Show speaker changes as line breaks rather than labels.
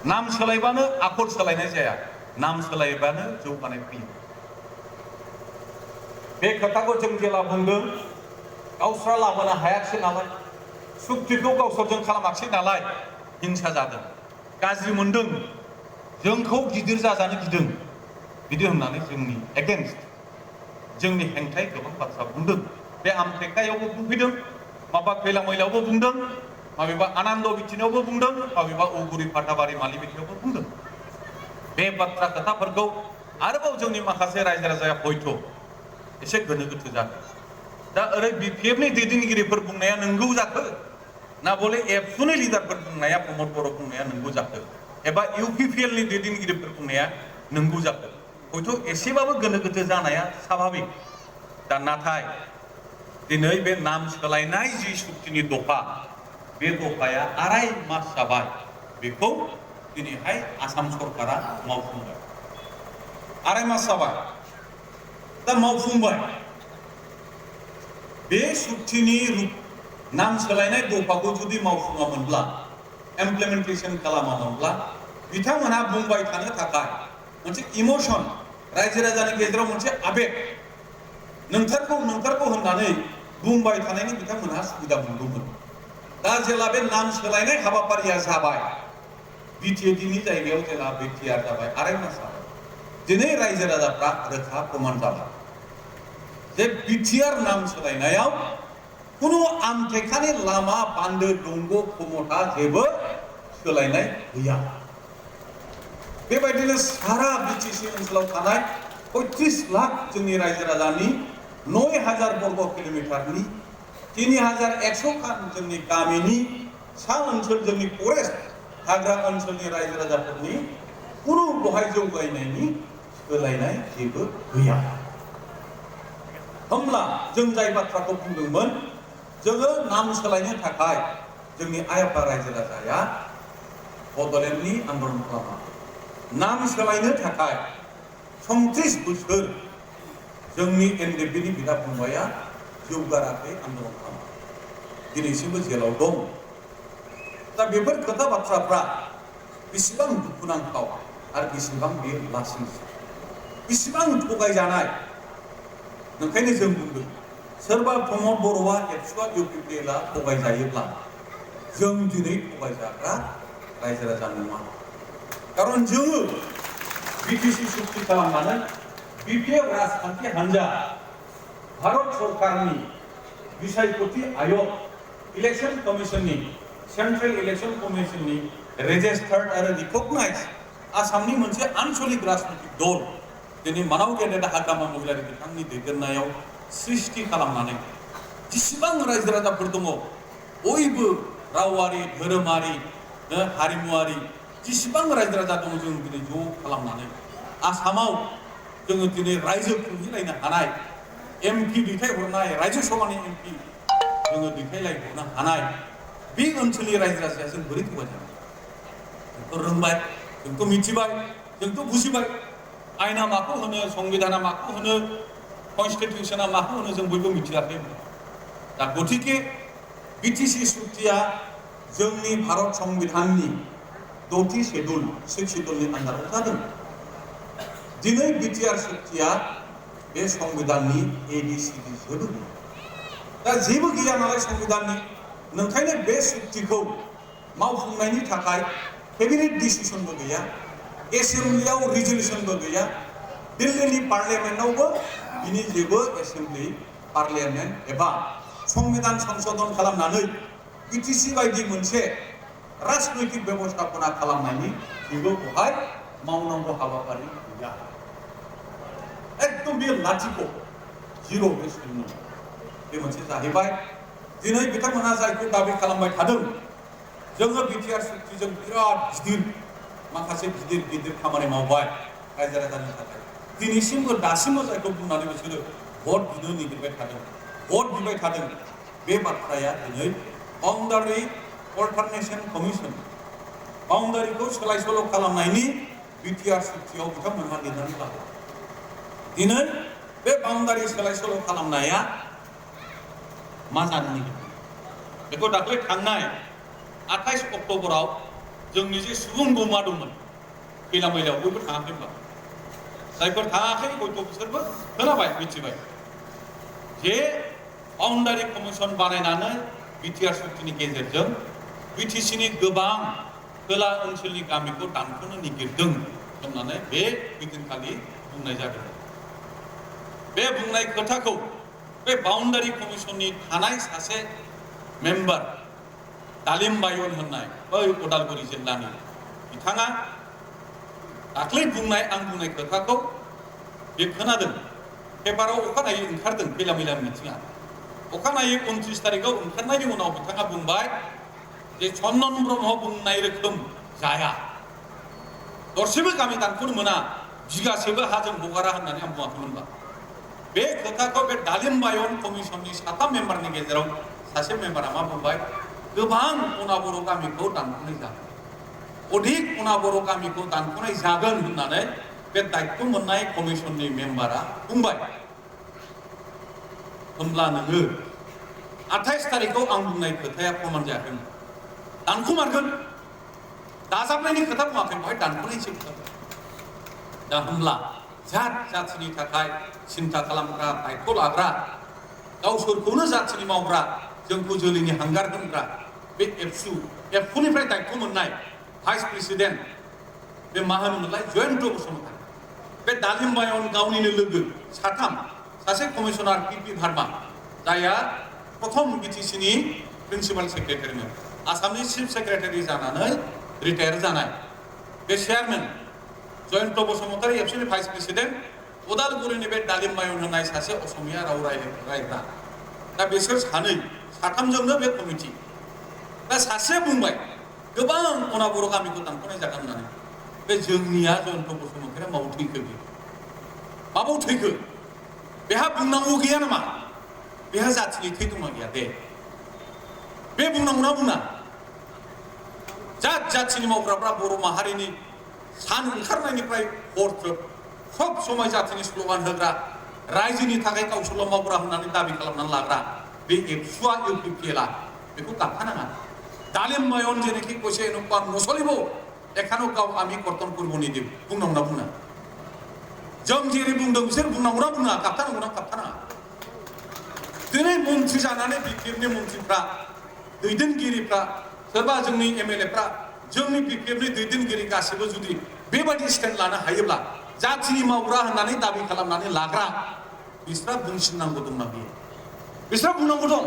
नाम सोलायबानो आखल सोलायनाय जाया, नाम सोलायबानो जौगानाय फैयो। बे खोथाखौ जों जेला बुंदों, गावस्रा लाबोनो हायाखिसै नालाय, सुक्तिखौ गावसोरजों खालामाखिसै नालाय हिंसा जादों, गाज्रि मोनदों, जोंखौ गिदिर जाजानो गिदों, बिदि होननानै जोंनि एगेन्स्ट, जोंनि हेंथायै गोबां बाथ्रा बुंदों। बे आमटेकायावबो बुंफैदों, माबा खैला मैलायावबो बुंदों, माबेबा आनन्द बिथिनायावबो बुंदों, माबेबा उगुरि फाथाबारि मालि बिथियावबो बुंदों। बे बाथ्रा खोथाफोरखौ आरोबाव जोंनि माखासे रायजो राजाया हयथ' एसे गोनो गोथो जागोन। दा ओरै बिपिएफनि दैदेनगिरिफोर बुंनाया नंगौ जाखो, ना बले एबसुनि लिडारफोर बुंनाया, प्रमद बर' बुंनाया नंगौ जाखो, एबा इउपिपिएलनि दैदेनगिरिफोर बुंनाया नंगौ जाखो, हयथ' एसेबाबो गोनो गोथो जानाया स्वाभाबिक। दा नाथाय दिनै बे नाम सोलायनाय जि सुक्तिनि दफा, बे दफाया 2.5 मास जाबाय, बेखौ दिनैहाय आसाम सरकारा मावफुंबाय। 2.5 मास जाबाय, दा मावफुंबाय। बे सुक्तिनि नाम सोलायनाय दफाखौ जुदि मावफुङामोनब्ला, इमप्लिमेन्टेसन खालामामोनब्ला, बिथांमोनहा बुंबाय थानो थाखाय मोनसे इमोसन, रायजो राजानि गेजेराव मोनसे आबेग, नोंथारगौ नोंथारगौ होननानै बुंबाय थानायनि बिथांमोनहा सुबिदा मोनगौमोन। दा जेला बे नाम सोलायनाय हाबाफारिया जाबाय, बिटिएडिनि जायगायाव जेला बिटिआर जाबाय, 2.5 मास जाबाय, दिनै रायजो राजाफ्रा रोखा प्रमाण जाबाय जे बिटिआर नाम सोलायनायाव कुनु आमटेकानि लामा, बान्दो, दंग, खमथा जेबो सोलायनाय गैया। बेबायदिनो सारा बिटिसि ओनसोलाव थानाय 35 लाख जोंनि रायजो राजानि 9,000 बर्ग किलोमिटारनि 3,100 खान जोंनि गामिनि सा ओनसोल, जोंनि फरेस्ट हाग्रा ओनसोलनि रायजो राजाफोरनि कुनु बहाय जौगायनायनि सोलायनाय जेबो गैया। होमब्ला जों जाय बाथ्राखौ बुंदोंमोन, जोङो नाम सोलायनो थाखाय जोंनि आइ आफा रायजो राजाया बड'लेण्डनि आन्दलन खालामा। नाम सोलायनो थाखाय 34 बोसोर जोंनि एनडिएफबिनि बिदा फंबाया जौगाराखै, आन्दलन खालामा, दिनैसिमबो जेलाव दं। दा बेफोर खोथा बाथ्राफ्रा बेसेबां दुखुनांथाव आरो बेसेबां बेयो लासिं, बेसेबां थगायजानाय। ओंखायनो जों बुंदों, सोरबा प्रमद बर'आ, एबसुआ, इउपिपिएलआ थगायजायोब्ला जों दिनै थगायजाग्रा रायजो राजा नङा। खारन जोङो बिटिसि सुक्ति खालामनानै बिपिएफ राजखान्थि हान्जा, भारत सरकारनि बिसायख'थि आयोग, इलेक्शन कमिशननि, सेन्ट्रेल इलेक्शन कमिशननि रेजिस्टार्ड आरो रिकगनाइज आसामनि मोनसे आनसलिक राजनैतिक दल, दिनै मानाव गेदेर हाग्रामा महिलारि बिथांनि दैदेननायाव सृष्टि खालामनानै जेसेबां रायजो राजाफोर दङ, बयबो रावारि, धोरोमारि, हारिमुवारि जेसेबां रायजो राजा दङ, जों दिनै ज' खालामनानै आसामाव जोङो दिनै रायजो खुंहैलायनो हानाय, एमपि दैथायहरनाय, रायजो सभानि एमपि जोङो दैथायलायहरनो हानाय, बे ओनसोलनि रायजो राजाया जों बोरै थगायजानो? जोंथ' रोंबाय, जोंथ' मिथिबाय, जोंथ' बुजिबाय, आयेना माखौ होनो, संबिधाना माखौ होनो, कनस्टिटिउसना माखौ होनो, जों बयबो मिथियाखै। दा गतिके बिटिसि सुक्तिया जोंनि भारत संबिधाननि 6थि शेड्युल, 6 शेड्युलनि आन्दाराव जादों। दिनै बिटिआर सुक्तिया बे संबिधाननि एबिसिडि जेबो गैया। दा जेबो गैया नालाय संबिधाननि, नोंखायनो बे सुक्तिखौ मावफुंनायनि थाखाय केबिनेट डिसिसनबो गैया, एसेम्ब्लियाव रिजलिउसनबो गैया, दिल्लीनि पार्लियामेन्टआवबो बिनि जेबो एसेम्ब्लि, पार्लियामेन्ट एबा संबिधान संशोधन खालामनानै बिटिसि बायदि मोनसे राजनैतिक बेबस्थापना खालामनायनि जेबो बहाय मावनांगौ हाबाफारि गैया। एकदम बेयो लाथिख', जिर' बे शून्य। बे मोनसे जाहैबाय। दिनै बिथांमोना जायखौ दाबि खालामबाय थादों, जोङो बिटिआर सुक्तिजों बिराद गिदिर माखासे गिदिर खामानि मावबाय रायजो राजानि थाखाय, दिनैसिमबो दासिमबो जायखौ बुंनानै बिसोरो भट बिनो नागिरबाय थादों, भट बिबाय थादों, बे बाथ्राया दिनै बाउन्डारि अल्टारनेशन कमिसन, बाउन्डारिखौ सोलाय सोल' खालामनायनि बिटिआर सुक्तियाव बिथांमोनहा लिरनानै लादों। दिनै बे बाउन्डारि सोलाय सोल' खालामनाया मा जानो नागिरदों? बेखौ दाख्लै थांनाय 28 अक्ट'बराव जोंनि जे सुबुं गौमा दंमोन खैला मैलायाव बयबो थाङाखै होनबा जायफोर थाङाखै हयथ' बिसोरबो खोनाबाय मिथिबाय जे बाउन्डारि कमिसन बानायनानै बिटिआर सुक्तिनि गेजेरजों बिटिसिनि गोबां खोला ओनसोलनि गामिखौ दानख'नो नागिरदों होननानै बे बिदिनखालि बुंनाय जादों। बे बुंनाय खोथाखौ बे बाउन्डारि कमिसननि थानाय सासे मेम्बार दालिम बायन होननाय बै उदालगुरि जिल्लानि बिथाङा दाख्लै बुंनाय आं बुंनाय खोथाखौ बे खोनादों पेपाराव अखानायै ओंखारदों खैला मैलानि मिथिङा अखानायै 29 तारिखआव ओंखारनायनि उनाव बिथाङा बुंबाय जे चन्दन ब्रह्म बुंनाय रोखोम जाया दरसेबो गामि दानख'नो मोना बिगासेबो हा जों हगारा होननानै आं बुङाखैमोनबा बे खोथाखौ बे दालिम बायन कमिसननि 7 मेम्बारनि गेजेराव सासे मेम्बारा मा बुंबाय गोबां उना बर' गामिखौ दानख'नाय जागोन अधिक उना बर' गामिखौ दानख'नाय जागोन होननानै बे दायित्व मोननाय कमिसननि मेम्बारा बुंबाय। होमब्ला नोङो 28 तारिखआव आं बुंनाय खोथाया प्रमान जायाखैमोन दानख'मारगोन दाजाबनायनि खोथा बुङाखै बेवहाय दानख'नायसो खोथा दा होमब्ला जात जाथिनि थाखाय सिन्था खालामग्रा दायित्व लाग्रा गावसोरखौनो जाथिनि मावग्रा जोंखौ जोलैनि हांगार होनग्रा बे एबसुनिफ्राय दायित्व मोननाय भाइस प्रेसिडेन्ट बे मा होनोमोनलाय जयन्त बसुमतारी बे दालिम बायन गावनिनो लोगो सासे कमिसनार पि भार्मा जायहा प्रथम बिटिसिनि प्रिन्सिपाल सेक्रेटारिमोन आसामनि चिफ सेक्रेटारि जानानै रिटायार जानाय बे चेयारमेन जयन्त बसुमतारी एबसुनि भाइस प्रेसिडेन्ट उदालगुरिनि बे दालिम बायन होननाय सासे असमिया राव रायग्रा दा बिसोर साथामजोंनो बे कमिटि दा सासे बुंबाय गोबां उना बर' गामिखौ दानख'नाय जागोन होननानै बे जोंनिया जयन्त बसुमतारीया मावथैखो मा मावथैखो बेहा बुंनांगौ गैया नामा बेहा जाथिनि थै दंना गैया दे बे बुंनांगौना बुङा जाथिनि मावग्राफ्रा बर' माहारिनि सान ओंखारनायनिफ्राय हरथ्रोब सब समाय जाथिनि स्लगान होग्रा रायजोनि थाखाय गावसोरल' मावग्रा होननानै दाबि खालामनानै लाग्रा बे एबसुआ इउपिपिएलआ बेखौ गाबखानाङा दालिम बायन जेनेखि কৈছে এনেকুৱা নচলিব এখানেও গাঁও আমি কর্তন করব নিদিম बुंनांगौना बुङा जों जेरै बुंदों बिसोर बुंनांगौना बुङा गाबथानांगौना गाबथानाङा दिनै मन्थ्रि जानानै बिपिएफनि मन्थ्रिफ्रा दैदेनगिरिफ्रा सोरबा जोंनि एमएलएफ्रा जोंनि बिपिएफनि दैदेनगिरि गासिबो जुदि बेबायदि स्टेन्ड लानो हायोब्ला जाथिनि मावग्रा होननानै दाबि खालामनानै लाग्रा बिस्रा बुंसिननांगौ दंना गैया बिस्रा बुंनांगौ दं